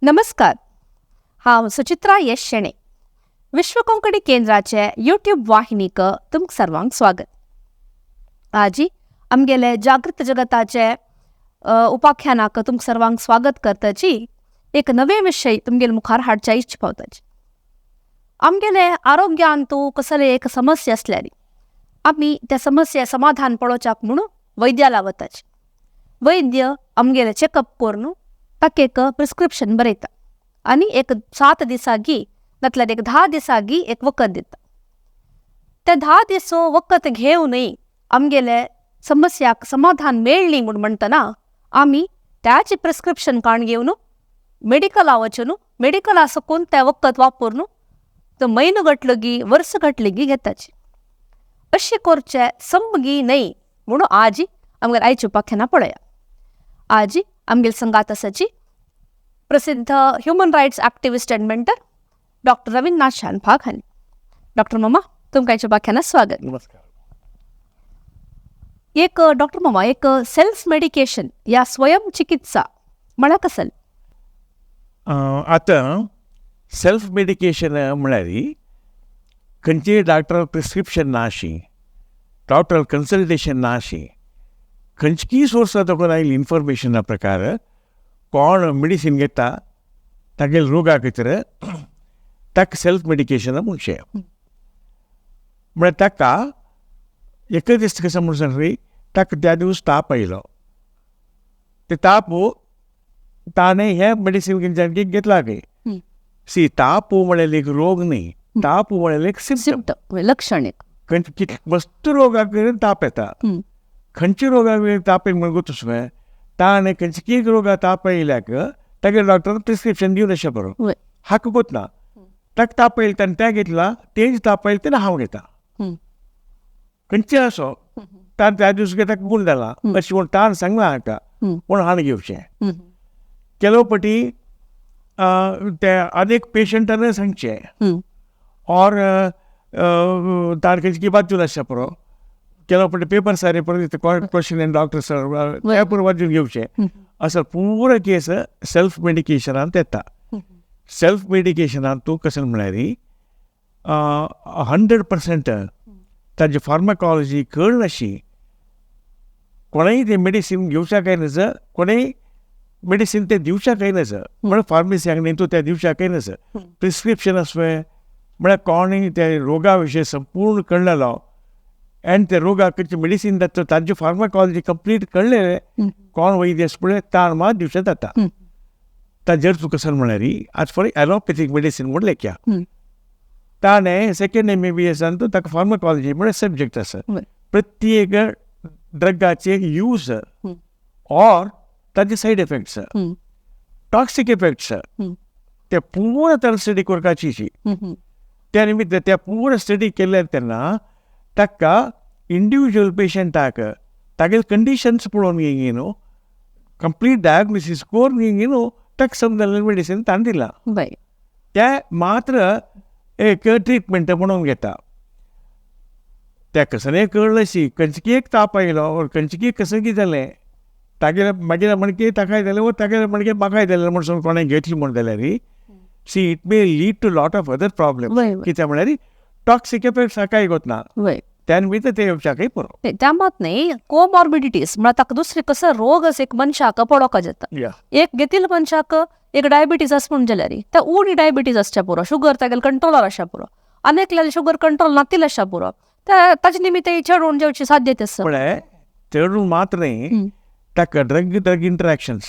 नमस्कार, हांव सुचित्रा यश शेणे. विश्व कोंकणी केंद्राचे यूट्यूब वाहिनीक तुमकां सर्वांक स्वागत. आजी आमगेले जागृत जगताचे उपाख्यानाक तुमकां सर्वांक स्वागत करताची एक नवे विशय तुमगेले मुखार हाडच्या इच्छ पावताची. आमगेले आरोग्यांतू कसले एक समस्या आसल्यारी आमी त्या समस्या समाधान पळोवच्याक म्हणून वैद्याला वताची. वैद्य आमगेले चॅकअप करून ताका एक प्रिस्क्रिप्शन बरयता आनी एक 7 दिसांगी नातल्यार एक 10 दिसांगी एक वखद दिता. त्या 10 दीस वखद घेवनूय आमगेले समस्याक समाधान मेळ्ळी म्हूण म्हणटना आमी त्याचे प्रिस्क्रिप्शन काण घेवन मेडिकला वचून मेडिकला सकून तें वखद वापरून तो म्हयनो घटलगी वर्स घटलगी घेताची. अशें करचें समगी न्हय म्हणून आजी आमगेर आयची उपाख्यानां पळया. आजी आमगेले संगात आसाची प्रसिद्ध human rights activist and mentor doctor Rabindranath Shanbhag हांणी. डॉक्टर मामा, तुमकां आयच्या उपाख्यानात स्वागत. नमस्कार. एक डॉक्टर मामा, एक सेल्फ मेडिकेशन या स्वयं चिकित्सा म्हळ्यार कसल? आतां सेल्फ मेडिकेशन म्हळ्यार खंयचेय डॉक्टर प्रिस्क्रिप्शन ना अशी, डॉक्टर कन्सल्टेशन ना अशी, खंयची सोर्सा तुका आयली इन्फॉर्मेशना प्रकार कोण मेडिसीन घेता तागेले रोगा खातीर ताका सेल्फ मेडिकेशन म्हणचें. म्हळ्यार ताका एकच दीस कशें म्हूण सांग रे, ताका त्या दिवस ताप आयलो, ते ताप ताणें हें मेडिसीन खंयच्यान घेतला खंय. सी, ताप म्हळ्यार एक रोग न्ही, ताप म्हळ्यार एक सिम्टम, लक्षण एक. खंयचे मस्त रोगाक ताप येता, खंयच्या रोगाक ताप येयलो म्हण गोतूस मरे, ताणें खंयचे एक रोगा ताप आयल्याक तागेर डॉक्टरान प्रिस्क्रिप्शन दिवन अशें बरो हाका गोतना ताका ताप येयलो ताणें तें घेतला, तेज ताप येयलो तेन्ना हांव घेता, खंयचे असो ताण त्या दिवस ताका गुण जाला अशें म्हूण ताण सांगला हाका म्हूण हाणें घेवचें. ಕೆಲವು पटी ते अनेक पेशंटान सांगचें ऑर ताण खंयची बाजून आसच्या पुरो, ಕೆಲವು पटी पेपर सारे परत क्वेश्चन एंड डॉक्टर सर ते पुरो वाचून घेवचें. असो पुरो केस सेल्फ मेडिकेशनान येता. सेल्फ मेडिकेशनान तूं कशें म्हळ्यार 100% ताजी फार्माकॉलॉजी कळनाशी, कोणेय तें मेडिसीन घेवच्या काय नज, कोणेय मेडिसीन तें दिवच्या काय नज, म्हळ्यार फार्मसी न्ही तूं तें दिवच्या काय नज, प्रिस्क्रिप्शन आसलें म्हळ्यार कोणूय त्या रोगा विशय संपूर्ण कळ्ळेलो आनी त्या रोगाक खंयचें मेडिसीन जाता तांची फार्माकॉलॉजी कंप्लीट कळ्ळें कोण वैद्य आसा पळय ताण मात दिवचें जाता. ताजेर तुका कशें म्हळ्यार आज फॉर एलोपॅथीक मेडिसीन म्हूण लेखया, ताणें सेकेंड MBBS ताका फार्माकॉलॉजी म्हळ्यार सब्जेक्ट आसा. प्रत्येक ड्रगाचे यूज ऑर ताजे सायड इफेक्ट्स, टॉक्सिक इफेक्ट्स ते पूर्ण ताणें स्टडी करपाची. त्या निमित्त त्या पूर्ण स्टडी केल्यार तेन्ना ताका इंडिविज्युअल पेशंटाक तागेले कंडिशन्स पळोवन घेवन न्हू कंप्लीट डायग्नोसीस करून घेवन न्हू ताका समजलें मेडिसीन ताणें दिलां, त्या मात्र एक ट्रिटमेंट म्हणून घेता. त्या कसलें कळ्ळशी खंयची एक ताप आयलो ऑर खंयची कसलें कितें जालें तागेले मागीर म्हणके ताकाय जालें वो तागेले म्हणके म्हाकाय जालें म्हण कोणें घेतली म्हण जाल्यार see it may lead to lot of other problem. कित्याक म्हळ्यार टॉक्सिक इफेक्ट्स हाकाय गोतना, त्या निमित्त ते येवच्याकय पुरो. त्या मात न्ही कोमॉर्बिडिटीज म्हळ्यार ताका दुसरे कसो रोग आसा एक मनशाक पडोवंक जाता. एक घेतिल्ल्या मनशाक एक डायबिटीज आसा म्हूण जाल्यार त्या उणी डायबिटीज आसच्या पुरो, शुगर तागेले कंट्रोलार आसच्या पुरो, आनी एकल्याले शुगर कंट्रोल नातिल्ले आसच्या पुरो, ताजे निमित्त चडून जेवची साध्यता आसा. म्हळ्यार चडून मात्र न्ही, ताका drug drug interactions,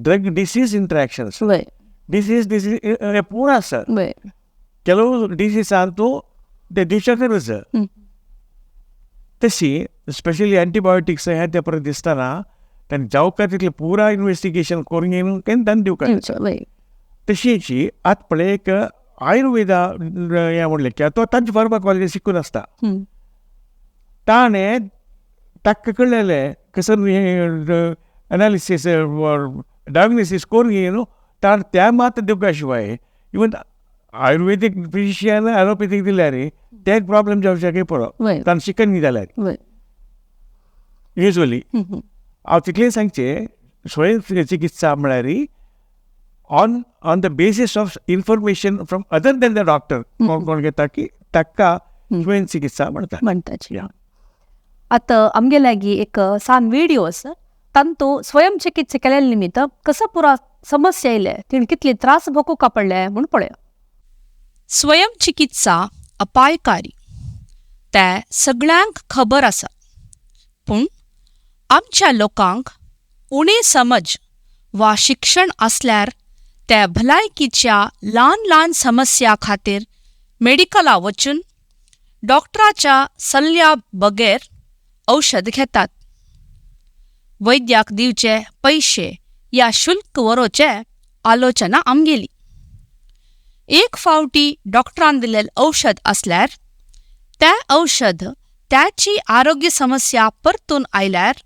drug disease interactions, disease disease हे पुरो आसा. ಕೆಲವು डिसीज तूं ते दिवच्याक गरज तशी स्पेशली एंटीबायोटिक्स हें ते परत दिसतना ताणें जावका तितलें पुरा इन्वेस्टिगेशन करून घेवन ताणें दिवपाक. तशीच आतां पळय एक आयुर्वेदा हें म्हणलें की तो तांची फार्माकॉलॉजी शिकून आसता, ताणें ताका कळ्ळेलें कसं एनालिसीस डायग्नोसीस करून घेवन ताणें त्या मात दिवपा शिवाय इवन आयुर्वेदीक फिजिशियन एलोपॅथीक दिल्यार ते एक प्रॉब्लम जावच्याकय पुरो, ताणें शिकन जाल्यार युजली. हांव तितलें सांगचें स्वयं चिकित्सा म्हळ्यार On on the basis of information from other than the doctor कोण कोण घेता की ताका स्वयं चिकित्सा म्हणतात. म्हणटाची. आतां आमगे लागीं एक सान व्हिडियो आसा, तांतू स्वयं चिकित्सा केल्ले निमित्त कसो पुरा समस्या येयले, तिणें कितले त्रास भोगूका पडले म्हूण पळया. स्वयं चिकित्सा अपायकारी ते सगळ्यांक खबर आसा, पूण आमच्या लोकांक उणे समज वा शिक्षण आसल्यार ते भलायकीच्या ल्हान ल्हान समस्या खातीर मेडिकला वचून डॉक्टराच्या सल्ल्या बगैर औषध घेतात. वैद्याक दिवचे पयशे या शुल्क वरोचे आलोचना आमगेली. एक फावटी डॉक्टरान दिलेलें औषध आसल्यार तें औषध त्याची आरोग्य समस्या परतून आयल्यार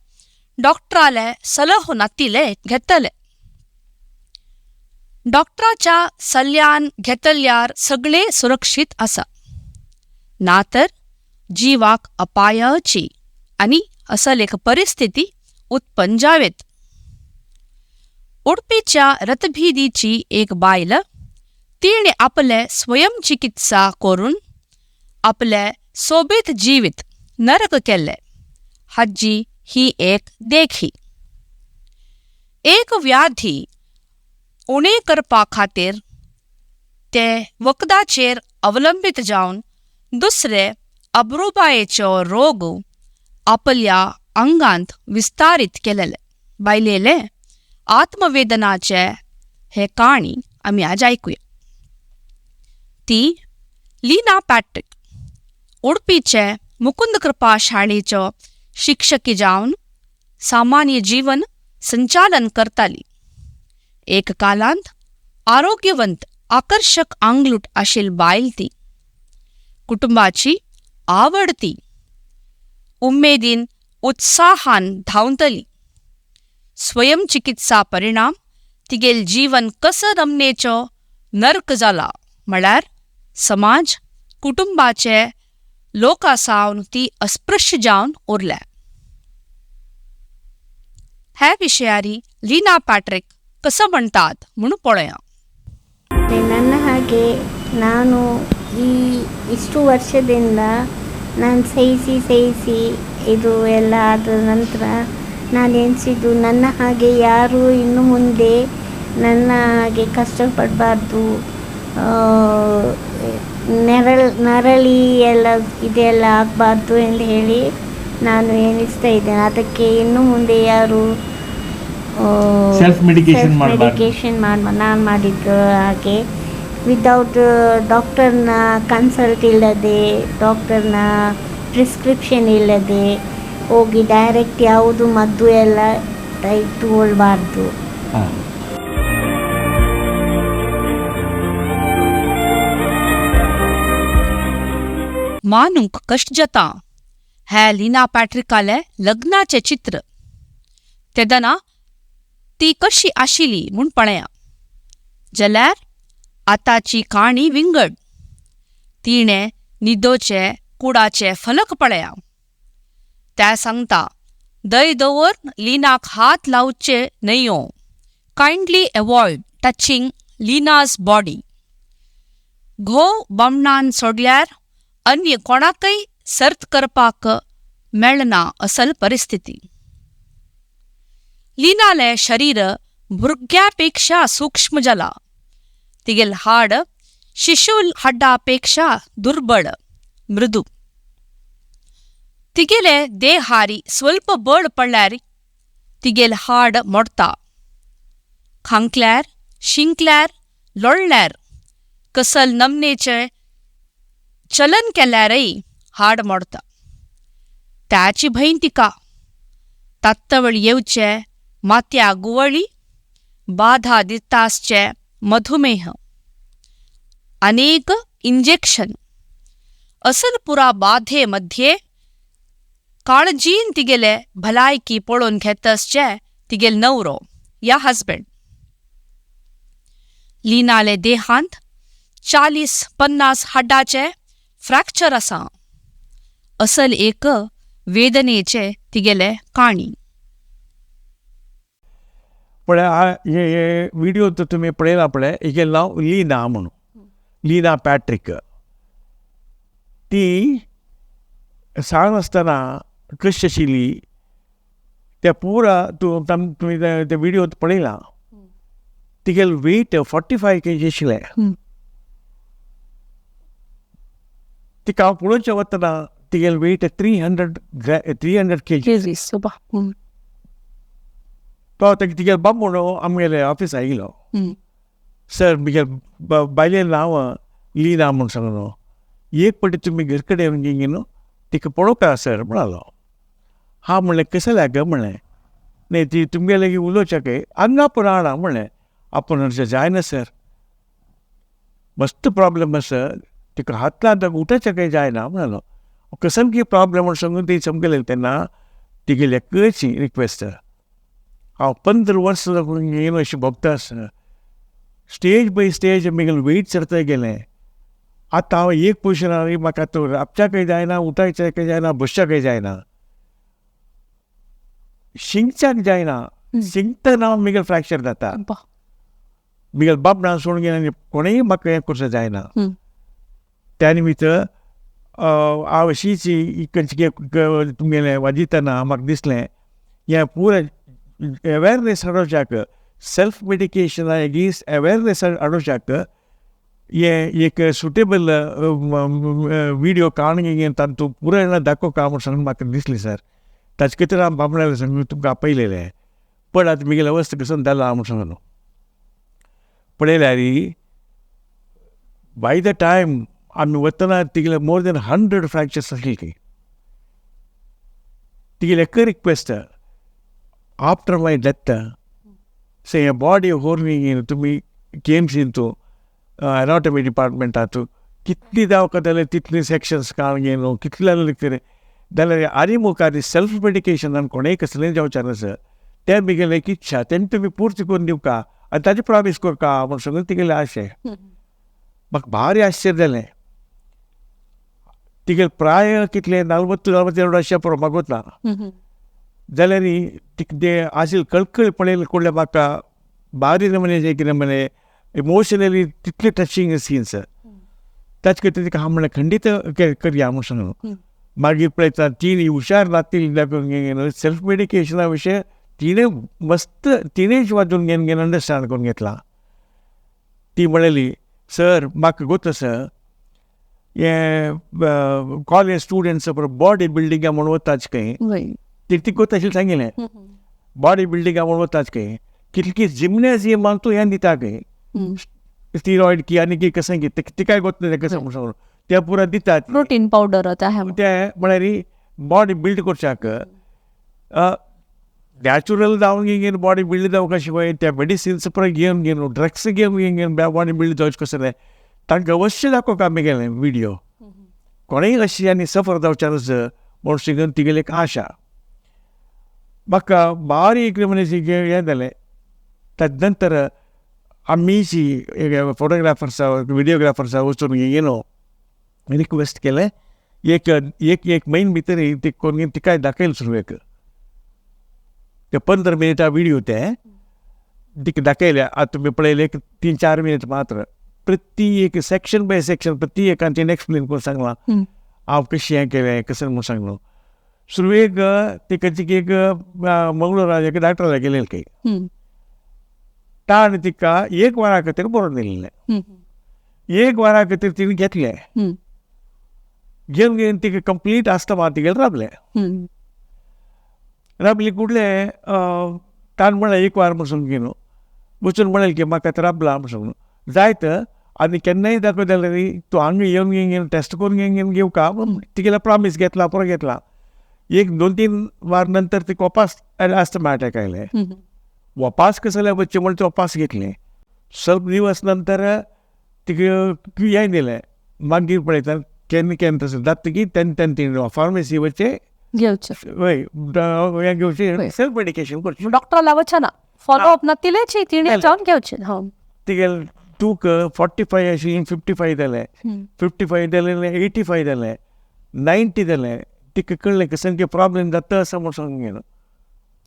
डॉक्टराले सलहो नातिले घेतले. डॉक्टराच्या सल्ल्यान घेतल्यार सगळे सुरक्षीत आसा, ना तर जिवाक अपायाची आनी असल एक परिस्थिती उत्पन्न जावेत. उडपीच्या रतभिदीची एक बायल तिणे आपले स्वयंचिकित्सा करून आपले सोबीत जिवीत नरक केल्ले हाजी ही एक देखी. एक व्याधी उणे करपा खातीर ते वखदाचेर अवलंबीत जावन दुसरे अब्रुबायेचो रोग आपल्या आंगांत विस्तारीत केलेले बायलेले आत्मवेदनाचे हे काणी आमी आज आयकुया. ती लीना पॅट्रिक उडपीचे मुकुंद कृपा शाळेचो शिक्षकी जावन सामान्य जीवन संचालन करताली. एक कालांत आरोग्यवंत आकर्शक आंगलूट आशिल्ली बायल ती, कुटुंबाची आवडती, उमेदीन उत्साहान धांवतली. स्वयंचिकित्सा परिणाम तिगेल जीवन कसं रमनेचो नर्क जाला म्हळ्यार समाज कुटुंबाचे लोकां सावन ती अस्पृश्य जावन उरल्या. ह्या विशयारी लीना पॅट्रिक कसं म्हणतात म्हणून पळया. ನನ್ನ ಹಾಗೆ ನಾನು ಈ ಇಷ್ಟು ವರ್ಷದಿಂದ ನಾನು ಸಹಿಸಿ ಸಹಿಸಿ ಇದು ಎಲ್ಲ ಆದ ನಂತರ ನಾನು ಎನಿಸಿದ್ದು ನನ್ನ ಹಾಗೆ ಯಾರೂ ಇನ್ನು ಮುಂದೆ ನನ್ನ ಹಾಗೆ ಕಷ್ಟಪಡಬಾರ್ದು, ನರಳಿ ಎಲ್ಲ ಇದೆಲ್ಲ ಆಗಬಾರ್ದು ಎಂದು ಹೇಳಿ ನಾನು ಎನಿಸ್ತಾ ಇದ್ದೇನೆ. ಅದಕ್ಕೆ ಇನ್ನು ಮುಂದೆ ಯಾರು ಸೆಲ್ಫ್ ಮೆಡಿಕೇಶನ್ ಮೆಡಿಕೇಶನ್ ನಾನು ಮಾಡಿದ್ದು ಹಾಗೆ ವಿದೌಟ್ ಡಾಕ್ಟರ್ನ ಕನ್ಸಲ್ಟ್ ಇಲ್ಲದೆ, ಡಾಕ್ಟರ್ನ ಪ್ರಿಸ್ಕ್ರಿಪ್ಷನ್ ಇಲ್ಲದೆ ಹೋಗಿ ಡೈರೆಕ್ಟ್ ಯಾವುದು ಮದ್ದು ಎಲ್ಲ ತಗೊಳ್ಬಾರ್ದು. मानूंक कश्ट जाता हे लीना पॅट्रिकाले लग्नाचें चित्र तेदना ती कशी आशिल्ली म्हूण पळया जाल्यार आतांची काणी विंगड. तिणें न्हिदोचे कुडाचे फलक पळया. त्या सांगता दय दवर लीनाक हात लावचे न्हय, kindly avoid touching Leena's body. घोव बामणान सोडल्यार अन्य कोणाकय सर्त करपाक मेळना असल परिस्थिती. लीनाले शरीर भुरग्यापेक्षा सूक्ष्म जाला, तिगेल हाड शिशु हाडापेक्षा दुर्बळ मृदू. तिगेले देहारी स्वल्प बळ पडल्यार तिगेल हाड मोडता. खांकल्यार शिंकल्यार लोळल्यार कसल नमनेचे चलन केल्यारय हाड मोडता. त्याची भंय तिका तात्तवळ येवचे मात्या गुवळी बाधा दितासचे मधुमेह अनेक इंजेक्शन असल पुरा बाधे मध्ये काळजीन तिगेले भलायकी पळोवन घेतसचे तिगेल नवरो या हजबंड. लीनाले देहांत 40-50 हाडाचे फ्रॅक्चर आसा. असल एक वेदनेचे तिगेले काणी. पळय हे व्हिडिओ तर तुमी पळयला पळय, हिगेलें नांव लीना म्हणून, लीना पॅट्रिक. ती सान आसतना कशी आशिल्ली त्या पुरा तूं तुमी ते व्हिडिओ पळयला. तिगेलें वेट 45 kg आशिल्लें. तिका हांव पळोवचें वतना तिगेलें वेट 300 kg. तो तिगेलो बामण आमगेले ऑफिसा येयलो. सर म्हगे बायलें नांव लीना म्हूण सांगलो, एक पटी तुमी घर कडेन येवन न्हू तिका पळोवपा सर म्हणालो. हांव म्हणलें कसलें ग म्हणलें, न्ही ती तुमगे लागीं उलोवच्या काय हांगा आपूण हाडा म्हणलें. आपूण अशें जायना सर, मस्त प्रॉब्लम आसा, तिका हात लावन उठोवचें काय जायना म्हणालो. कसम की प्रॉब्लम म्हूण सांगून ती समजलें तेन्ना तिगेली एकची रिक्वेस्ट, हांव 15 वर्सां येवन अशें भोगता आसा, स्टेज बाय स्टेज म्हगेलें वेट चडत गेलें. आतां हांव एक पोजिशनार म्हाका तो राबच्याकय जायना, उठायच्याकय जायना, बसच्याकय जायना, शिंकच्याक जायना. शिंकतना म्हगेलें फ्रॅक्चर जाता. म्हगेलें बाबडां सोडून गेलें आनी कोणेय म्हाका हें करचें जायना. त्या निमित्त हांव अशीच खंयची तुमगेलें वाजयतना म्हाका दिसलें हें पुराय अवेरनेस हाडोवच्याक, सेल्फ मेडिकेशना एगेन्स्ट अवेरनेस हाडोवच्याक हें एक सुटेबल विडियो काडून तातूंत पुराय दाखोवका म्हूण सांगून म्हाका दिसलें सर. ताचे खातीर हांव बामणाले सांगून तुमकां आपयलेलें. पण आतां म्हगेलें अवस्था कसो जाला म्हूण सांगलो. पळयल्यार बाय the time आमी वतना तिगेले मोर दॅन 100 फ्रॅक्चर्स आसली. तिगेली एक रिक्वेस्ट, आफ्टर my death से हे बॉडी व्हरून तुमी केएमसींतू एनाटॉमी डिपार्टमेंटांत कितली दावका जाल्यार तितली सेक्शन्स काडून घेवन कितले जाल्यार कितें जाल्यार आनी मुखार सेल्फ मेडिकेशनान कोणेय कसलें जावचें ना सर, तें म्हगेलें एक इच्छा, तेन्ना तुमी पूर्ती करून दिवका आनी ताजें प्रॉमीस करका म्हूण सगळें तिगेलें आशें. म्हाका भारी आश्चर्य जालें. तिगेलें प्राय कितलें 40-42 अशें पुरो म्हाका वतना जाल्यार तिका तें आशिल्लें कळकळ पळयलें कुडलें म्हाका भारी नमुने कितें म्हणे इमोशनली तितले टचिंग सीन्स. ताचे खातीर तिका हांव म्हणलें खंडीत करया म्हूण सांगलो. मागीर पळयता ती हुशार नातिल्ली सेल्फ मेडिकेशना विशय तिणें मस्त तिणेंच वाजून घेवन घेवन अंडरस्टँड करून घेतला. ती म्हणली सर म्हाका गोत आसा हें कॉलेज स्टुडंट्स बॉडी बिल्डिंगा म्हूण वताच खंय, ती गोत आशिल्लें सांगिल्लें, बॉडी बिल्डिंगा म्हूण वताच खंय, कितली जिमनेजियमान तूं हें दिता खंय स्टिरॉयड की आनी की कशें की तिकाय गोत ना कशें म्हूण सांगून ते पुरा दितात प्रोटीन पावडर ते म्हळ्यार बॉडी बिल्ड करच्याक नॅचुरल जावन घेवन बॉडी बिल्ड जावंक शिवाय त्या मेडिसिन्स पुरा घेवन घेवन ड्रग्स घेवन घेवन बॉडी बिल्ड जावचें कसलें तांकां अवश्य दाखोवंक आमी गेलें विडियो. कोणेय अशी आनी सफर जावचें न्हय म्हूण सांगून तिगेली एक आशा. म्हाका बारीक म्हणजे हें जालें. ताजे नंतर आमीची फोटोग्राफर्सा विडियोग्राफर्सा वचून येयलो रिक्वेस्ट केलें, एक एक एक म्हयन भितर ती करून तिकाय दाखयलें सुरवेक. ते 15 मिनटां विडियो ते तिका दाखयले. आतां तुमी पळयले एक 3-4 मिनट मात्र प्रति एक सेक्शन बाय सेक्शन प्रति एकान तिणें एक्सप्लेन करून सांगलां हांव कशें हें केलें कशें म्हूण सांगलो. सुरवेक ती खंयची एक मंगळूरा एका डॉक्टरा गेलेली खंय, ताणें तिका एक वरा खातीर बरोवन दिल्लें. एक वरा खातीर तिणें घेतलें, घेवन घेवन तिका कंप्लीट आसता तिगेलें राबलें. राबली कुडलें ताणें म्हणलें एक वार म्हूण सांगून न्हू वचून म्हणलें की म्हाका आतां राबलां म्हूण सांगून जायत आनी केन्नाय दाखय जाल्यार तूं हांगा येवन घेवन टेस्ट करून घेवन घेवन घेवका तिगेलें प्रॉमीस घेतलां पुरो घेतलां. एक 2-3 वार नंतर ती वापास आस्थमा अटॅक आयलें. वापास कसो जाल्यार वचचें म्हूण ती वापास घेतलें. ಸ್ವಲ್ಪ दिवस नंतर तिका हें दिलें. मागीर पळयता केन्ना केन्ना तशें जातकीर तेन्ना तेन्ना तिणें फार्मासी वचचें घेवचें, हय हें घेवचें, सेल्फ मेडिकेशन करचें. डॉक्टराला वचना, फॉलोअप ना तिलेची तिणें जावन घेवचें. तिगेलें तूक 45 आशिल्लें 55 जालें, 55 जालें 85 जालें, 90 जालें. तिका कळ्ळें की सामकें प्रॉब्लेम जाता आसा म्हूण सांगून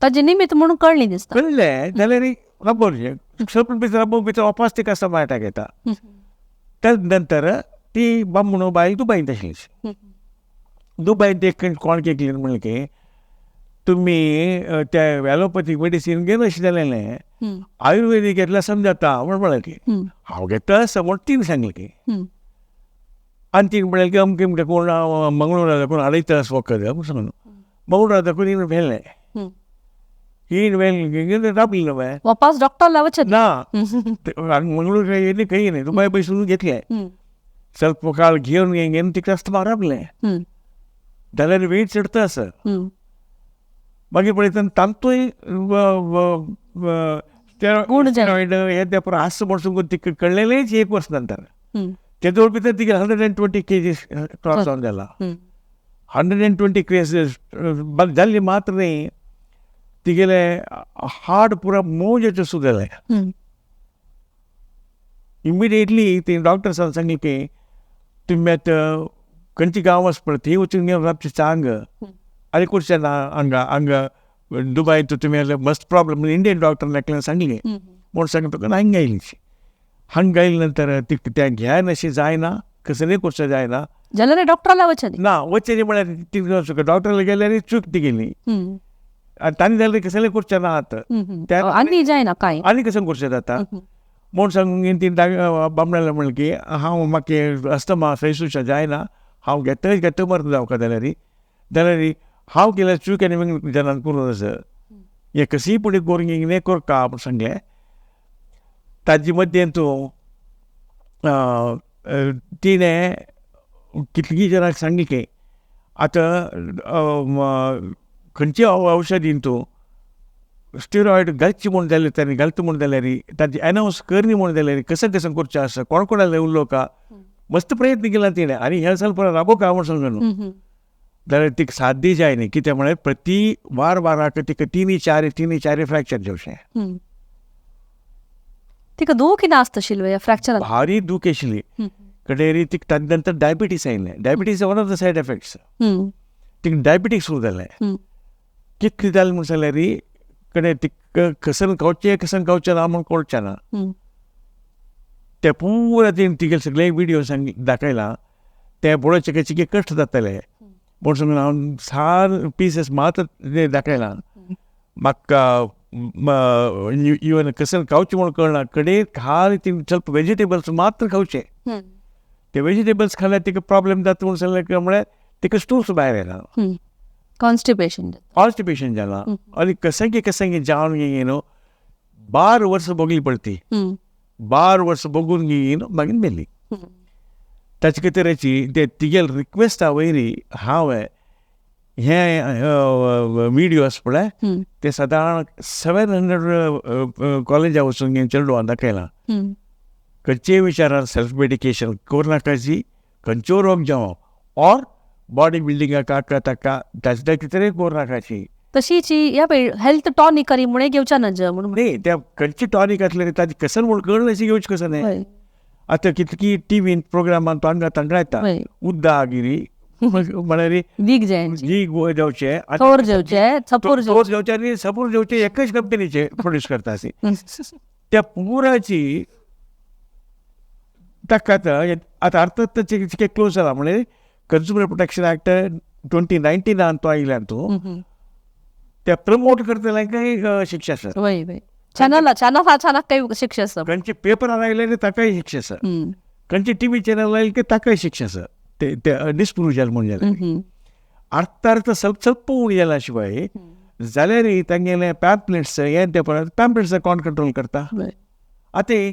ताजें निमित्त म्हणून कळ्ळें दिसता. कळ्ळें जाल्यार राबोवचें ಸ್ವಲ್ಪ भितर राबोवन भितर वापस तिका अस्थमा अटॅक येता. त्या नंतर ती बामणो बायल दुबयंत आशिल्ली. दुबयंत एक कोण केली म्हणलें की तुमी त्या एलोपॅथीक मेडिसीन घेनाशें जालें, आयुर्वेदीक घेतल्यार समजाता म्हण म्हणलें की हांव घेता आसता म्हण तिणें सांगलें की. आनी तिणें म्हणलें की अमकें अमकें कोण मंगळूरा कोण हाडयता वखद म्हूण सांगून मंगळूरा दाखोवन हिणें व्हेलें. हिणें व्हेलें राबली न्हय वापस डॉक्टर लावचें ना, मंगळूर येयलें खंय न्ही दुबय पयसून घेतलें. ಸ್ವಲ್ಪ काळ घेवन घेवन तिका अस्थमा राबलें जाल्यार वेट चडता आसा. मागीर पळयता तांतूय हे ते पुरो आसा म्हण सांगून तिका कळ्ळेलेंच एक वर्स नंतर. तेदोळ भितर तिगे 120 kgs cross जावन जाला. 120 kgs जाल्ली मात्र न्ही, तिगेले हाड पुरा मोव सुद्दां जालें. इमिडिएटली ती डॉक्टर्सान सांगलें की तुमी आतां खंयची गांव आसा पळय थंय वचून घेवन राबचें चांग आनी करचें ना हांगा हांगा दुबय तुमी मस्त प्रॉब्लम. इंडियन डॉक्टर एकल्यान सांगलें म्हूण सांगता तुका हांगा आयली. हांगा आयले नंतर तिका त्या घेयन अशें जायना, कसलें करचें जायना जाल्यार डॉक्टराला वचें ना. वचें म्हळ्यार तिका डॉक्टराला गेल्यार चूक तिगेली आनी तांणी जाल्यार कसलें करचें ना आतां आनी जायना कांय आनी कशें करचें जाता म्हूण सांगून ती बामणाले म्हणलें की हांव म्हाका अस्थमा थंयसून जायना, हांव घेतच घेता मरता जावका जाल्यार जाल्यार हांव केल्यार चूक आनी जाणां करूं आसा हें कशीय पुणें करूंक हें करका म्हूण सांगलें. ताजे मद्दें तूं तिणें कितलीं जाणांक सांगलें की आतां खंयची औषधीन तूं स्टिरॉयड घालची म्हूण जाल्यार ताणें घालता म्हूण जाल्यार ताची एनावन्स करनी म्हूण जाल्यार कशें कशें करचें आसा कोण कोणाले उलोवका मस्त प्रयत्न केला तिणें आनी हें साल पुरो राबोवका म्हूण सांगून न्हू जाल्यार तिका साध्य जायना. कितें म्हळ्यार प्रति वार वाराक तिका 3-4 3-4 फ्रॅक्चर जावचें. तिका दूख नासता आशिल्लें फ्रॅक्चर भारी दूख आशिल्ली कडेरी तिका ताजे नंतर डायबिटीस आयलें. Diabetes one of the side effects. तिका डायबिटीस सुरू जालें. कितलें जालें म्हूण जाल्यार कडेन तिका कसन खावचें कसन खावचें ना म्हूण कळचें ना. ते पुरा तिणें तिगेले सगळे विडियो सांग दाखयला ते पळोवचे चिके कश्ट जाताले म्हूण सांगून हांव सार पिसीस मात्र ते दाखयला. म्हाका इवन कसन खावचें म्हूण कळना. कडेन खाली ती ಸ್ವಲ್ಪ वेजिटेबल्स मात्र खावचे. ते वेजिटेबल्स खाल्यार तिका प्रॉब्लेम जाता म्हूण सांगलें म्हळ्यार तिका स्टूल्स भायर येना, कॉन्स्टिपेशन कॉन्स्टिपेशन जाला आनी कसंगी कसंगी जावन न्हू 12 वर्सां भोगली पडटी. 12 वर्सां भोगून न्हू मागीर मेली. ताचे खातीराची ते तिगेले रिक्वेस्टा वयरी हांवें हे विडियो आसा पळय ते सादारण 700 कॉलेजा वचून चेडवान दाखयला. खंयचेय विचारान सेल्फ मेडिकेशन करूं नाकाची, खंयचो रोग जावं ऑर बॉडी बिल्डिंगाक हाका ताका ताचे कितें करूं नाकाची. तशीच ह्या पळय हेल्थ टॉनिक म्हूण घेवच्या नज म्हणून न्ही त्या खंयची टॉनिक आसलें ताजें कसन म्हूण कळना घेवचें कसं न्ही. आतां कितकी टिवीन प्रोग्रामान तांकां तांकां येता उद्दा गिरी म्हळ्यार वीक जाय वीक जावचें थोर जेवचें सपूर थोर जेवचें आनी सपूर जेवचें एकच कंपनीचे प्रोड्यूस करता अशी त्या पुराची ताका आतां अर्थात चिके क्लोज जाला म्हणजे कन्ज्युमर प्रोटेक्शन ऍक्ट 2019 तो आयल्यान तूं ते प्रमोट करतल्यांकय शिक्षा आसा. चॅनल चॅनल काही शिक्षा आसा. खंयचे पेपरार आयले ताकाय शिक्षा आसा, खंयचे टिवी चॅनल आयले की ताकाय शिक्षा आसा. ते डिस्प्रूव जालें म्हूण जालें अर्थ अर्थ ಸ್ವಲ್ಪ ಸ್ವಲ್ಪ उणी जाला शिवाय जाल्यार तांगेले पॅम्पलेट्स हें ते पळय पॅम्पलेट्स कोण कंट्रोल करता. आतां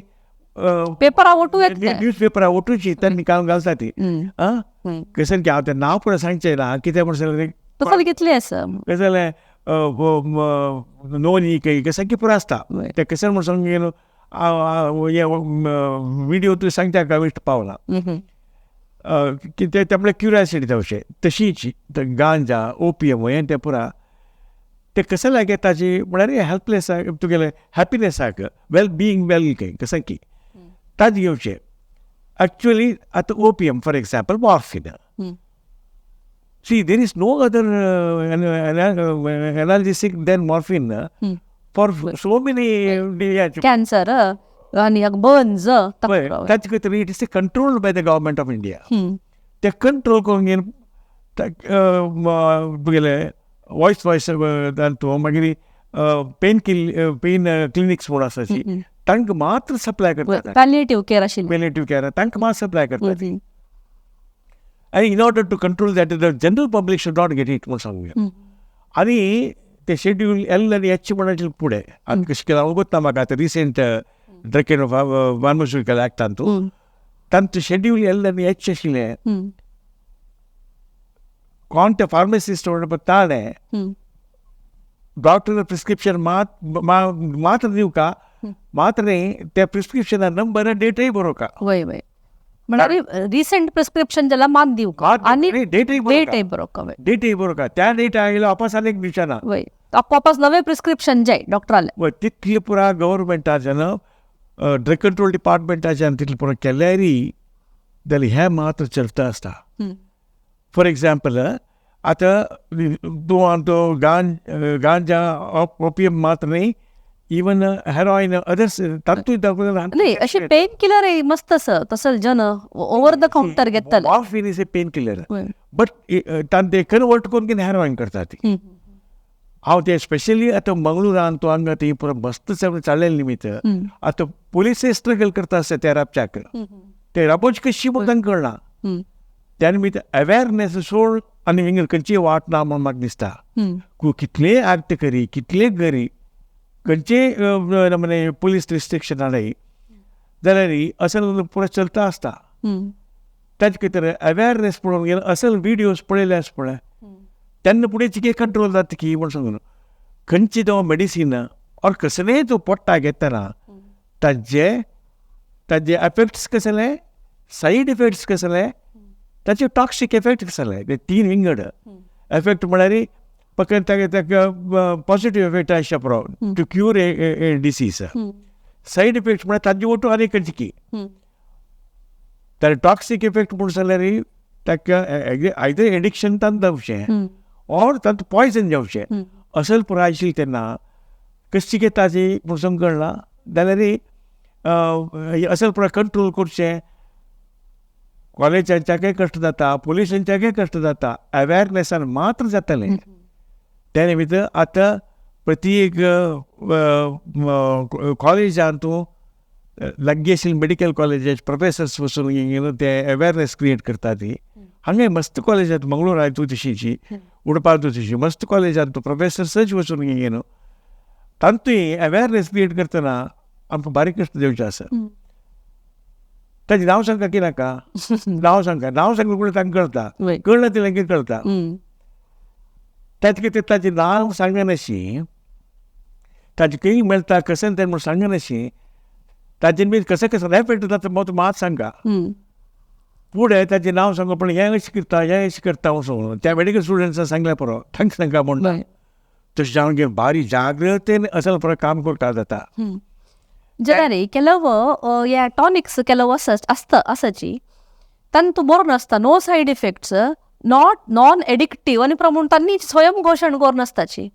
पेपरा ओटू येता न्यूज पेपरा ओटूची तांणी काम घालता ती कशें की हांव तें नांव पुरो सांगचें ना कितें म्हण सांगलें तसलें कितलें आसा कशें जालें नोनी कशें की पुरो आसता तें कशें म्हण सांग हे विडियो तूं सांगता का वेस्ट पावला कितें ते क्युरियोसिटी जावचें. तशीच गांजा ओपियम हें तें पुरा ते कशें लायक ताजी म्हळ्यार हेल्पलेस तुगेलें हॅपिनेसाक वेल बिईंग वेल काय कशें की ताजें घेवचें. एक्चुअली आतां opium for example morphine. See, there is no other analgesic than morphine. For so many cancer आनी बर्न्स. ताचे खातीर it is controlled by the government of India. ते कंट्रोल करून घेवन तुगेले वॉयस वॉयस तांतू मागीर पेन पेन क्लिनिक्स म्हूण आसा तांकां मात्र सप्लाय करतात. पॅलिएटीव केअर आशिल्लें. पॅलिएटीव केअर तांकां मात्र सप्लाय करतात. आनी in order to control that the general public should not get it म्हूण सांगूया. आनी ते शेड्यूल एल आनी एच म्हणचे फुडें आनी कशें केलां हांव वता म्हाका आतां रिसेंट ड्रग एंड फार्मास्युटिकल ऍक्टान तांचो शेड्यूल एल आनी एच आशिल्लें. कोण ते फार्मासिस्ट म्हणटा ताणें डॉक्टर प्रिस्क्रिप्शन मात्र दिवका मात्र न्ही त्या प्रिस्क्रिप्शना नंबर डेटय बरोवका. वय वय, म्हळ्यार रिसेंट प्रिस्क्रिप्शन जाल्यार मात दिवका आनी डेटय डेटय बरोवका. डेटय बरोवका. त्या डेट आयलो वापस आनी एक दिवचें ना. वय, वापस नवें प्रिस्क्रिप्शन जाय डॉक्टराले. वय, तितली पुरा गव्हर्मेंटाच्यान ड्रग कंट्रोल डिपार्टमेंटाच्यान तितलें पुरा केल्यारय जाल्यार हें मात्र चलता आसता. फॉर एग्जाम्पल आतां तूं तो गांजा ओपियम मात्र न्ही, इवन हेरॉइन अदर्स तातूंत न्ही अशें पेन किलर मस्त आसा तसो जन ओवर the counter घेतले. Morphine is a pain killer but तांचे कन्वर्ट करून कितें हेरॉइन करता ती. हांव ते स्पेशली आतां मंगळुरान तूं हांगा ती पुरो मस्त चल्लेले निमित्त आतां पुलिसय स्ट्रगल करता आसता त्या राबच्याक, ते राबोवची कशी म्हूण तांकां कळना. त्या निमित्त अवेरनेस सोड आनी हिंगा खंयची वाट ना म्हूण म्हाका दिसता. कितलेय ऍक्ट करी कितलेय करी खंयचेय म्हणजे पुलीस रिस्ट्रिक्शन हाडय जाल्यार असल पुरो चलता आसता. ताचे खातीर अवेरनेस पळोवंक गेल्यार असल विडियोज पळयले आसा पळय तेन्ना फुडें चिके कंट्रोल जाता की म्हूण सांगून खंयची तो मेडिसीन ऑर कसलेय तूं पोट्टा घेतना ताजे ताजे एफेक्ट्स कसले, सायड इफेक्ट्स कसले, ताचे टॉक्सीक एफेक्ट कसले, ते तीन विंगड एफेक्ट म्हळ्यार फकत ताका पॉजिटीव एफेक्ट आसच्या पुरो to cure a disease. Side effect म्हळ्यार ताजे ओटू आनी खंयची की ताजे टॉक्सीक इफेक्ट म्हूण जाल्यार ताका आयदर एडिक्शन तांकां जावचें ऑर तांकां पॉयजन जावचें असल पुराय आशिल्लें तेन्ना कशी कितें ताजी म्हूण सांग कळना जाल्यार असल पुराय कंट्रोल करचें. कॉलेजांच्याकय कश्ट जाता, पुलिसांच्याकय कश्ट जाता, अवेरनेसान मात्र जातलें. त्या निमित्त आतां प्रति एक कॉलेजान तूं लागीं आशिल्ले मेडिकल कॉलेजाचे प्रोफेसर्स वचून ते अवेरनेस क्रिएट करता ती. हांगा मस्त कॉलेजांत मंगळूर तूं तशीची, उडपार तूं तशी मस्त कॉलेजांत तूं प्रोफेसर्सच वचून न्हू तांतूय अवेरनेस क्रिएट करतना आमकां बारीक कश्ट दिवचें आसा. ताजें नांव सांगता की नाका, नांव सांगता, नांव सांगता पूण तांकां कळटा, कळना तितलें कळटा. ताचे खातीर ताचें नांव सांगनाशी, ताजें खंय मेळटा कशें तें म्हूण सांगनाशी, ताजें बी कशें कशें एफेक्ट जाता मात मात सांगा. फुडें ताचें नांव सांगू पण हें अशें करता हें अशें करता म्हूण सांगून त्या मेडिकल स्टुडंट्सांक सांगल्यार पुरो, तांकां सांगा म्हूण तशें जावन घे बारीक जाग्रतेन असल पुरो काम करता जाता. जाल्यार ಕೆಲವು ह्या टॉनिक्स ಕೆಲವು आसता आसाची तांतू बरो नासता, no side effects, not non addictive आनी प्रमाण तांणी स्वयं घोशण करून आसताची.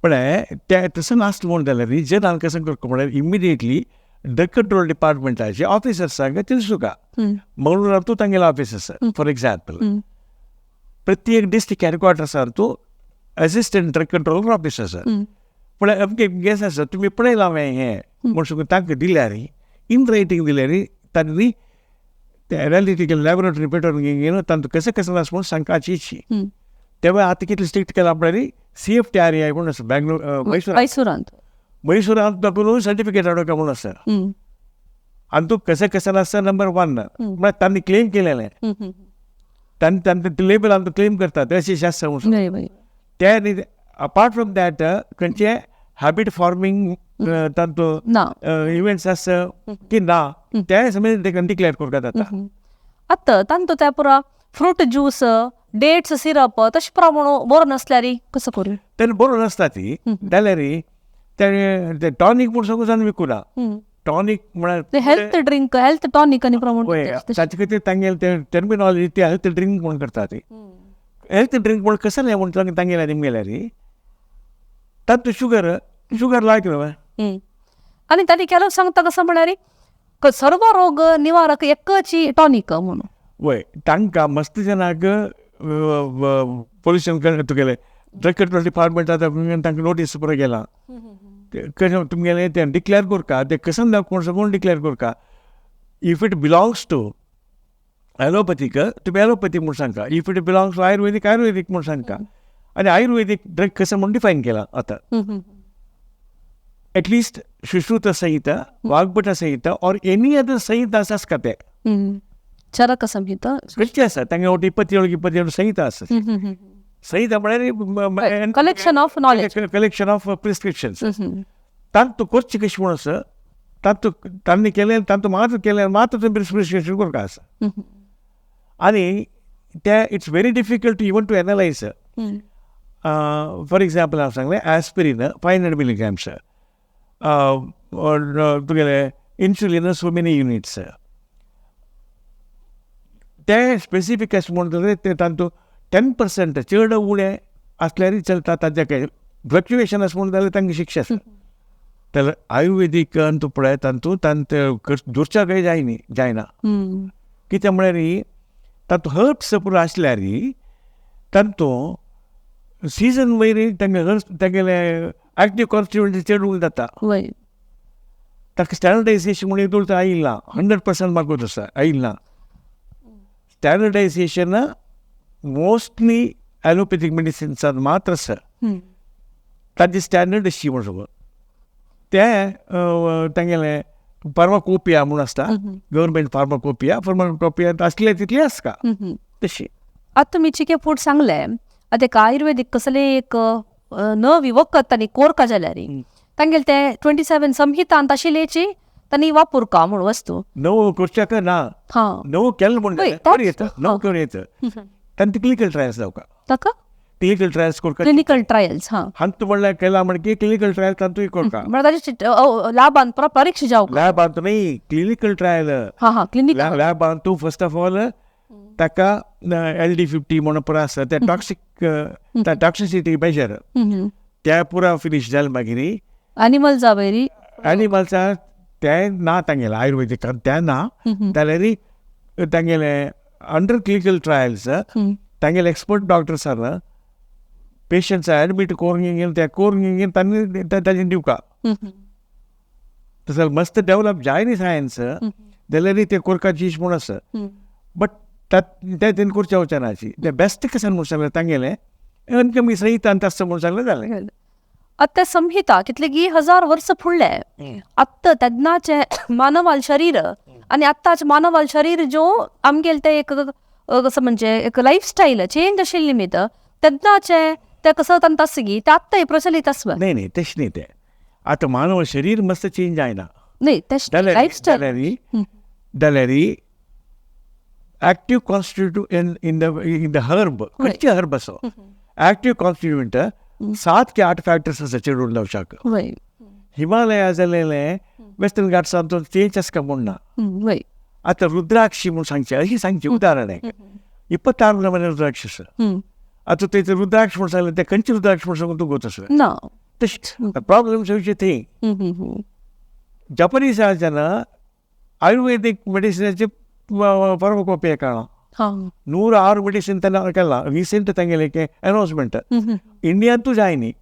पळय ते तशें नासलें म्हूण जाल्यार जनान कशें करता म्हळ्यार इमिडिएटली ड्रग कंट्रोल डिपार्टमेंटाचे ऑफिसर्सांक तिळसुका मंगळूरान तूं तांगेले ऑफिस आसा फॉर एग्जाम्पल प्रत्येक डिस्ट्रिक्ट हेडक्वॉर्टर्सान तूं असिस्टंट ड्रग कंट्रोलर ऑफिस आसा. पळय अमके गेस आसा तुमी पळयलां हांवें हें म्हूण सांगून तांकां दिल्यार इन रायटींग दिल्यार तांणी ते एनालिटिकल लॅबोरेटरी पेटोवन घेवन तांकां कशें कशें आसा म्हूण सांगपाची. तेव्हा आतां कितलें स्ट्रिक्ट केलां म्हळ्यार CFTRI म्हूण आसा बँगलोर म्हैसूरांत, म्हैसूरांत दाखोवन सर्टिफिकेट हाडूंक म्हूण आसा. आनी तूं कशें कशें आसता नंबर 1 म्हळ्यार तांणी क्लेम केलेलें, तांणी तांचे लेबल आमकां क्लेम करतात अशें आसता म्हूण. ते अपार्ट फ्रॉम that खंयचे हॅबिट फॉर्मींग तांचो इव्हेंट्स आसता की ना ते समज डिक्लेअर करता जाता. आतां तांचो त्या पुरा फ्रूट ज्यूस, डेट्स सिरप तशें प्रमाण बरो नासल्यार कसो करूं? तेन्ना बरो नासता ती जाल्यार ते टॉनीक म्हूण सांगून विकुना. टॉनीक म्हळ्यार हेल्थ ड्रिंक, हेल्थ टॉनीक आनी प्रमाण ताचे खातीर तांगेले ते टर्मिनॉलॉजी ती हेल्थ ड्रिंक म्हूण करता ती. हेल्थ ड्रिंक म्हूण कसलें म्हूण तांगेले निमगेल्यार तातूंत शुगर शुगर लायक न्हय. आनी ताणी ಕೆಲವು सांगता कसं म्हळ्यार सर्व रोग निवारक एकची टॉनिक म्हणून. वय, तांकां मस्त जनाक पोल्युशन तुगेलें ड्रग कंट्रोल डिपार्टमेंट आतां तांकां नोटीस पुरो गेला, कशें तुमगेलें तें डिक्लेर करका, तें कसन कोण सगळो डिक्लेर करका. If it belongs to allopathic तुमी एलोपॅथीक म्हूण सांगता, if it belongs to Ayurvedic Ayurvedic म्हूण सांगता. आनी आयुर्वेदीक ड्रग कशें म्हूण डिफायन केलां आतां. At least Sushruta Samhita, Vagbhata Samhita or any other Samhita आसा ते. चरक संहिता खंयची आसा तांगे वट 27 संहिता आसा. संहिता म्हळ्यार collection of knowledge, collection of prescriptions. तांतू करची कशी म्हूण आसा, तांतू तांणी केलें तांतू मात्र केलें मात्र तुमी प्रिस्क्रिप्शन करका आसा. आनी ते it's very difficult even to analyse. For example हांव सांगलें ॲस्पिरीन 500 मिलीग्राम्स, तुगेलें इन्सुलीन सो मेनी युनिट्स, ते स्पेसिफीक अशें म्हणटा ते तांतू 10% चड उणें आसल्यारय चलता, तांचे काय फ्लक्च्युएशन अशें म्हणटा जाल्यार तांकां शिक्षा आसा. जाल्यार आयुर्वेदीक तूं पळय तांतू तांचे दुसऱ्या काय जायनी जायना. कित्याक म्हळ्यार तातूंत हर्ब्स पुरो आसल्यार तांतू सिजन वयर तांगे हर्ब्स तांगेले एक्टीव कॉन्स्टिट्युएंट चड उणें जाता. ताका स्टँडर्डायजेशन म्हणून एक आयिल्ला 100% मागत आसा आयिल्ला. स्टँडर्डायजेशन मोस्टली ॲलोपॅथीक मेडिसिन्सान मात्र आसा, ताजी स्टँडर्ड अशी म्हूण सगळो ते तांगेलें फार्माकोपिया म्हूण आसता, गव्हर्मेंट फार्माकोपिया, फार्माकोपिया आसले तितली आसता तशी. आतां तुमी चिके फूड सांगलें, आतां एक आयुर्वेदीक कसले एक नवी वखद तांणी कोरका जाल्यार तांगेले ते 27 संहितांत आशिल्ल्याची तांणी वापरका म्हूण वस्तू नवो करच्याक ना, नवो केलें म्हूण नवो करूं येता, तांचे क्लिनिकल ट्रायल्स जावका, ताका क्लिनिकल ट्रायल्स करका, क्लिनिकल ट्रायल्स. हां, हांतू म्हणल्यार केला म्हणकी क्लिनिकल ट्रायल तांतूय करका, म्हळ्यार ताजे लॅबान परीक्षा जावका, लॅबांत न्ही क्लिनिकल ट्रायल. हां हां, क्लिनिकल लॅबांत तूं फर्स्ट ऑफ ऑल ताका LD50 म्हणून पुरो आसा ते टॉक्सिक टॉक्सिसिटी मेजर त्या पुरा फिनीश जालें मागीर एनिमल्सा वयरी एनिमल्सा तें ना तांगेलें आयुर्वेदीक तें ना जाल्यार तांगेलें अंडर क्लिनिकल ट्रायल्स तांगेले एक्सपर्ट डॉक्टर्स आसा पेशंट्स एडमीट करून ते करून तांणी ताजें दिवका. तसो मस्त डेवलप जाय न्ही सायन्स जाल्यार ते कोरका चीज म्हूण आसा, बट ते तेणें करचें वचनाची ते बेस्ट कशें म्हूण सांगलें तांगेलें अनकमी संहितांत आसता म्हूण सांगलें जालें. आतां संहिता कितलेगी हजार वर्स फुडले आत्तां तेन्नाचें मानवाल शरीर आनी आत्ताचें मानवाल शरीर ज्यो आमगेलें तें एक कसं म्हणजे एक लायफस्टायल चेंज आशिल्ली निमित्त तेन्नाचें तें कसं तांकां आसता की तें आत्तां प्रचलीत आसता. न्ही न्ही तशें न्ही तें आतां मानव शरीर मस्त चेंज जायना न्ही तशें लायफस्टायल जाल्यार active constituent in the in the herb खंयचे हर्ब आसा एक्टीव कॉन्स्टिट्युएंट 7 की 8 फॅक्टर्स आसा चेडून लावशाक. हिमालया जालेलें वेस्टर्न घाट्सान तो चेंज आसका म्हूण ना. आतां रुद्राक्षी म्हूण सांगचें अशी सांगची उदाहरण एक 26 नमुने रुद्राक्ष आसा. आतां ते रुद्राक्ष म्हूण सांगलें ते खंयचे रुद्राक्ष म्हूण सांगून तूं गोत आसा ना तशें प्रॉब्लम येवचे थंय. जपनीज जेन्ना आयुर्वेदीक मेडिसिनाचे फार्माकोपिया काडला 106 मेडिसिन तेन्ना केला रिसेंट तांगेलें अनावन्समेंट इंडियांतूय जाय न्ही.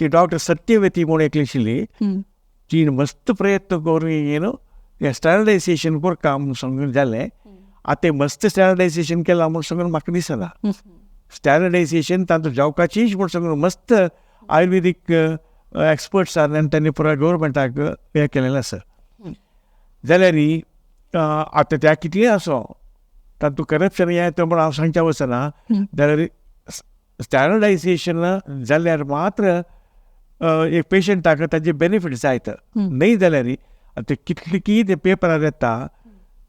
ती डॉक्टर सत्यवती म्हूण एकली आशिल्ली ती मस्त प्रयत्न करून न्हू हें स्टँडर्डायजेशन करका म्हूण सांगून जालें. आतां मस्त स्टँडर्डायजेशन केलां म्हूण सांगून म्हाका दिसना. स्टँडर्डायजेशन तातूंत जावपाचीच म्हूण सांगून मस्त आयुर्वेदीक एक्सपर्ट्स आनी तांणी पुराय गव्हर्मेंटाक हें केलेलें आसा. जाल्यार आतां त्या कितलें आसो तातूंत करप्शन हें तें म्हूण हांव सांगचें वचना. जाल्यार स्टँडर्डायजेशन जाल्यार मात्र एक पेशंटाक ताजे बेनिफीट जायत न्हय. जाल्यार आतां कितले की ते पेपरार येता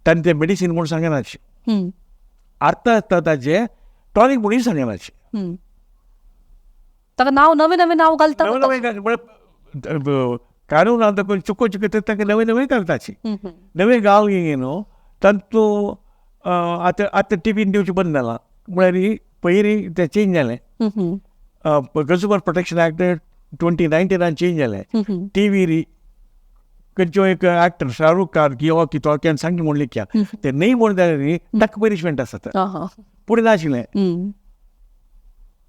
तांणी ते मेडिसीन म्हूण सांगनाची, अर्थ आसता ताजे टॉनीक म्हणून सांगनाची, ताका नांव नवें नवें नांव घालता, नवें नवें कानून आतां कोण चुको चुको ताका नवें नवें घालताची नवें गांव न्हू तातूंत आतां आतां टिफीन दिवचें बंद जालां म्हळ्यार पयलीं तें चेंज जालें. Consumer protection act 2019 चेंज जालें. टी व्ही खंयचो एक एक्टर शाहरुख खान किंवा की तो सांगले म्हणले क्या ते न्ही म्हण जाल्यार न्ही ताका पनिशमेंट आसता. पुणें नाशिल्लें.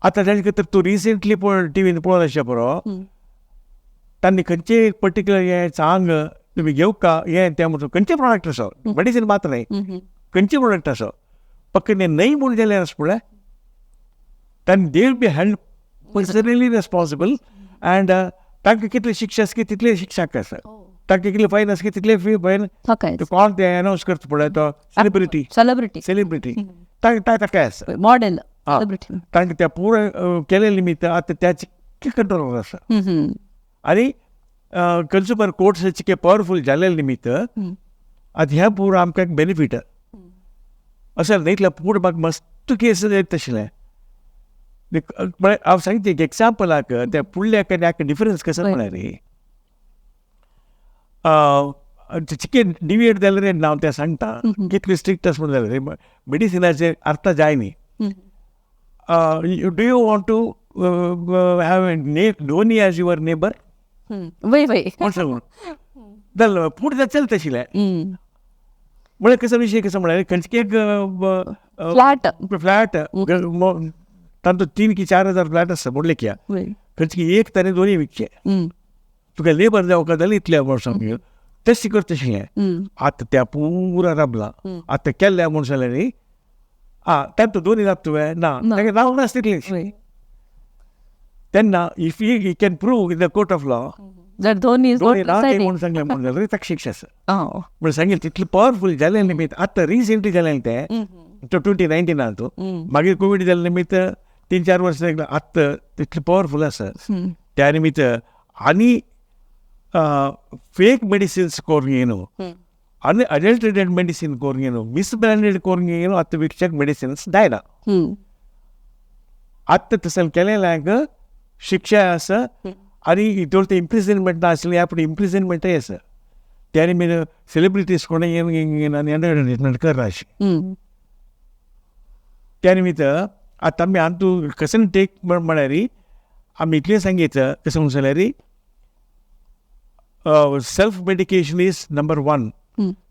आतां ताजे खातीर तूं रिसेंटली पळय, टिवीन पळोवन आसचें पुरो, तांणी खंयचे एक पर्टिक्युलर हें सांग तुमी घेवका हें तें म्हणून खंयचे प्रोडक्ट आसो, मेडिसीन मात्र न्ही, खंयचे प्रोडक्ट आसो, फक्त तें न्हय म्हूण जाल्यार आसा पळय, तांणी they will be held personally responsible and तांकां कितली शिक्षा आसा की तितली शिक्षा आसा, तांकां कितले फायन आसा की तितले फी फायन. कोण ते अनावन्स करता पळय तो सेलिब्रिटी. सेलिब्रिटी. सेलिब्रिटी ताका आसा. Model, celebrity. तांकां त्या पुराय केलें निमित्त आतां त्या चिक्के कंट्रोल आसा आनी कंज्युमर कोर्ट्स चिके पावरफूल जाल्ले निमित्त आतां ह्या पुरो आमकां एक बेनिफीट अशें न्ही. इतल्या पूण म्हाका मस्त केस येता आशिल्लें. म्हळ्यार हांव सांगता एक एग्जाम्पलाक, त्या फुडल्या आनी डिफरन्स कसो म्हळ्यार चिके डिविएट जाल्यार हांव तें सांगता कितली स्ट्रिक्ट आसा म्हण जाल्यार मेडिसिनाचेर अर्थ जाय न्ही. Do you want to have Dhoni as your neighbour? वय वय. कोण सांगून जालें पूण तें चलता आशिल्लें. म्हळ्यार कसो विशय कसो म्हळ्यार खंयचे एक फ्लॅट. फ्लॅट, तांचो 3 की 4 हजार फ्लॅट आसा म्हणलें किया, खंयचे एक ताणें दोनी विकचे, तुका लेबर जावं जाल्यार इतल्या वर्सां तशें करता आशिल्लें. आतां त्या पुरा राबला, आतां केल्ल्या म्हूण जाल्यार न्ही आं तांचो दोनी जाता तुवें ना ताका रावंक नासता तितलें तेन्ना if you can prove in the court of law that Dhoni is दोनी ना म्हणून सांगलें म्हणून जाल्यार ताका शिक्षा आसा. म्हणून सांगेल तितलें पावरफूल जालें निमित्त आतां रिसेंटली जालें तें 2019 तूं, मागीर कोवीड जालें निमित्त 3-4 वर्सां आतां तितलें पावरफूल आसा. त्या निमित्त आनी फेक मेडिसिन्स करून न्हू आनी अडल्ट्रेटेड मेडिसीन करून न्हू, मिसब्रँडेड करून न्हू, आतां विकच्याक मेडिसिन्स जायना. आतां तशें केलें शिक्षा आसा आनी हितूर ते इम्प्रिजनमेंट नासलें, ह्या पूण इम्प्रिजनमेंटय आसा. त्या निमित्त सेलिब्रिटीज कोणें येवन करना अशें. त्या निमित्त आतां आमी अंतू कशें टेक म्हळ्यार आमी इतलें सांगीत कशें म्हणून जाल्यार self medication is number one.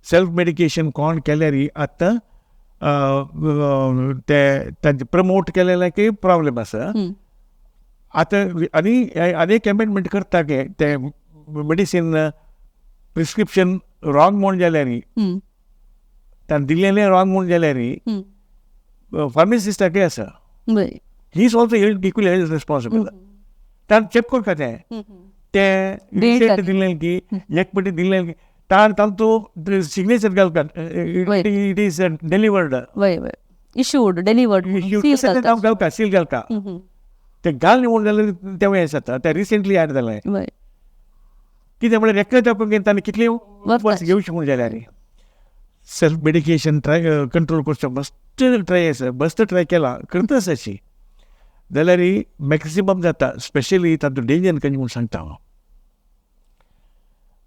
Self medication कोण केल्यार आतां ते तांचे प्रमोट केलेले की प्रॉब्लेम आसा आतां. आनी आनी एक अमेंडमेंट करता की ते मेडिसीन प्रिस्क्रिप्शन रॉंग म्हूण जाल्यार, ताणें दिल्लेलें रॉंग म्हूण जाल्यार फार्मासिस्टाकय आसा, he is also equally held responsible. ताणें चॅक करता तें तें रिसेंट दिल्लें की एक पटी दिल्लें की ताण तांचो सिग्नेचर घालतात, it is delivered. वय वय, इशूड, डिलिवर्ड. घालता, सील घालता, ते घाल म्हूण जाल्यार तें हें जाता. तें रिसेंटली ऍड जालें. कितें म्हळ्यार एकलें ताका ताणें कितलें वर्स घेवचें म्हूण जाल्यार सेल्फ मेडिकेशन ट्राय कंट्रोल करचो मस्त ट्राय आसा, मस्त ट्राय केला करता आसा अशी जाल्यार मॅक्सिमम जाता. स्पेशली तातूंत डेंजर खंयचें म्हूण सांगता हांव,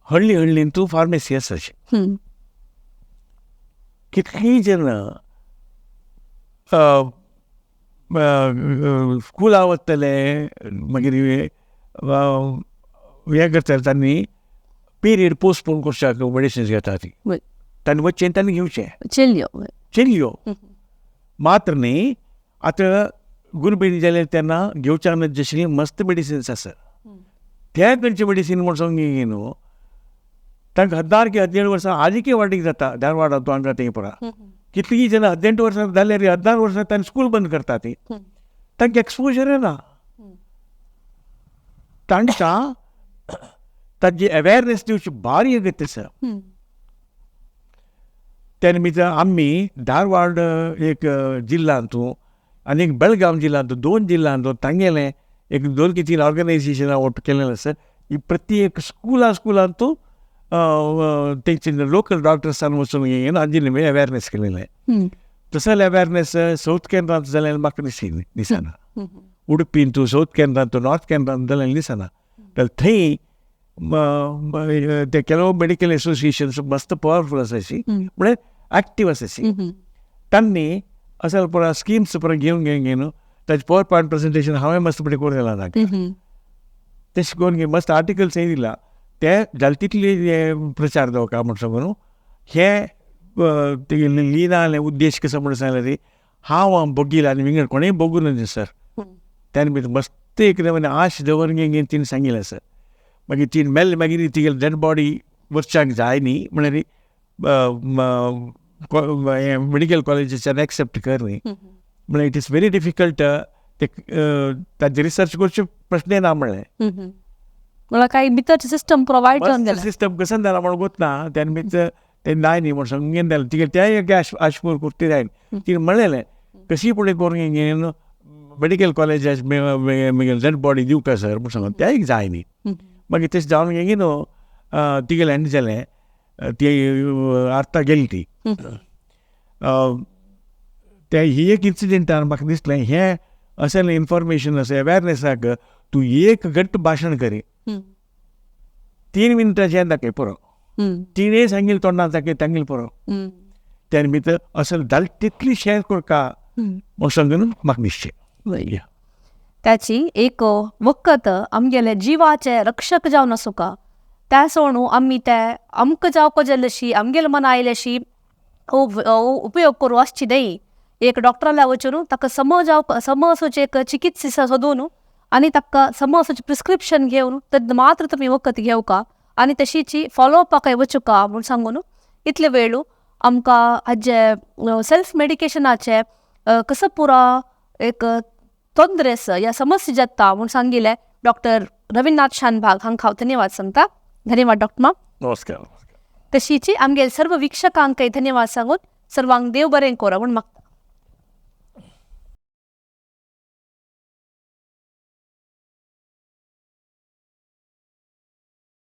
हळ्ळी हळ्ळीन तूं फार्मेसी आसा अशी कितलीं जेन्ना स्कुला वतले मागीर हें करतले, तांणी पिरियड पोस्टपोन करच्याक मेडिसिन्स घेता ती, तांणी वचचें तांणी घेवचें. चेल्यो. चेल्यो मात्र न्ही, आतां गुरबीण जालें तेन्ना घेवच्याक जशें मस्त मेडिसिन्स आसा त्या खंयचे मेडिसीन म्हूण सांग न्हू, तांकां 16 की 17 वर्सां आजिकय वाडीक जाता. धारवाड तूं हांगा थंय पळय कितलीं जाणां 18 वर्सां जाल्यार 16 वर्सां तांणी स्कूल बंद करता ती, तांकां एक्सपोजर ना. तांकां तांची अवेरनेस दिवची भारी अगत्य आसा. त्या निमित्त आमी धारवाड एक जिल्ल्यांतू आनी एक बेळगांव जिल्ल्यांतू, दोन जिल्ल्यांतू तांगेलें एक दोन की तीन ऑर्गनायझेशनां वट केलेलें आसा. ही प्रत्येक स्कुला स्कुलांतू तेंचे लोकल डॉक्टर्सान वचून येवन हांजी अवेरनेस केलेलें. तसलें अवेरनेस सावथ केनरांत जाल्यार म्हाका दिसना, उडपींतू, सावथ केनरांत, नॉर्थ केनरांत जाल्यार दिसना. जाल्यार थंय ते ಕೆಲವು मेडिकल एसोसिएशन्स मस्त पावरफूल आसा अशी, म्हळ्यार एक्टीव आसा अशी, तांणी अशें पुरा स्किम्स पुरा घेवन घेवन घेवन ताजें पॉवर पॉयंट प्रेजेंटेशन हांवें मस्त पळय करून दिलां तांकां. तशें करून मस्त आर्टिकल्स येयला ते जाले तितले प्रचार जावका म्हण सांगून हे तेगेले लिनाले उद्देश कसो म्हण सांगलें रे हांव बगील आनी विंगड कोणेय बगून न्ही सर. त्यान भितर मस्त एक नवीन आश दवरून गे तिणें सांगिल्लें सर. मागीर ती मेल्ले मागीर तिगेली डेड बॉडी वचच्याक जाय न्ही म्हळ्यार मेडिकल कॉलेजीच्यान एक्सेप्ट कर न्ही म्हळ्यार it is very difficult ते ताजे रिसर्च करचे प्रश्न ना म्हणलें. म्हळ्यार काय भितरचे सिस्टम प्रोवायड जावन गेलें. सिस्टम कसं जाला म्हण गोत ना त्यान भितर ते नाय न्ही म्हण सांगून जालें तिगे त्या एक आशपूर कुर्ती जाय तिणें म्हणलेलें कशी फुडें करून घेवन मेडिकल कॉलेजास डेड बॉडी दिवका सर म्हण सांगून त्या एक जाय न्ही. मागीर तशें जावन गे न्हू तिगेलें एंड जालें ती आर्ता गेली ती. ते ही एक इन्सिडेंटान म्हाका दिसलें हें अशें इन्फॉर्मेशन अशें अवेरनेसाक तूं एक घट्ट भाशण करी 3 मिनटाचें दाखय पुरो तिणें सांगिल्लें तोंडान दाखय तांगेलें पुरो त्या भितर अशें जालें तितली शेअर करका म्हूण सांगून म्हाका दिसचें. त्याची एक वखद आमगेले जिवाचे रक्षक जावन आसूका त्या सोणू आमी ते आमकां जावपा जाल्ली आमगेले मना आयल्याशी उपयोग करूं आसची न्हय. एक डॉक्टराल्या वचून ताका समज समजूचे एक चिकित्सा सोदून आनी ताका समजूचे प्रिस्क्रिप्शन घेवन तेन्ना मात्र तुमी वखद घेवका आनी तशीची फॉलोअपाकय वचुका म्हूण सांगून इतले वेळू आमकां हाजे सेल्फ मेडिकेशनाचे कसो पुरा एक तोंदरेस या समस्या जाता म्हूण सांगिल्लें डॉक्टर रविनाथ शानभाग हांकां हांव धन्यवाद सांगता. धन्यवाद डॉक्टर माम. नमस्कार. तशीची आमगेले सर्व वीक्षकांकय धन्यवाद सांगून सर्वांक देव बरें कोरा म्हूण मागता.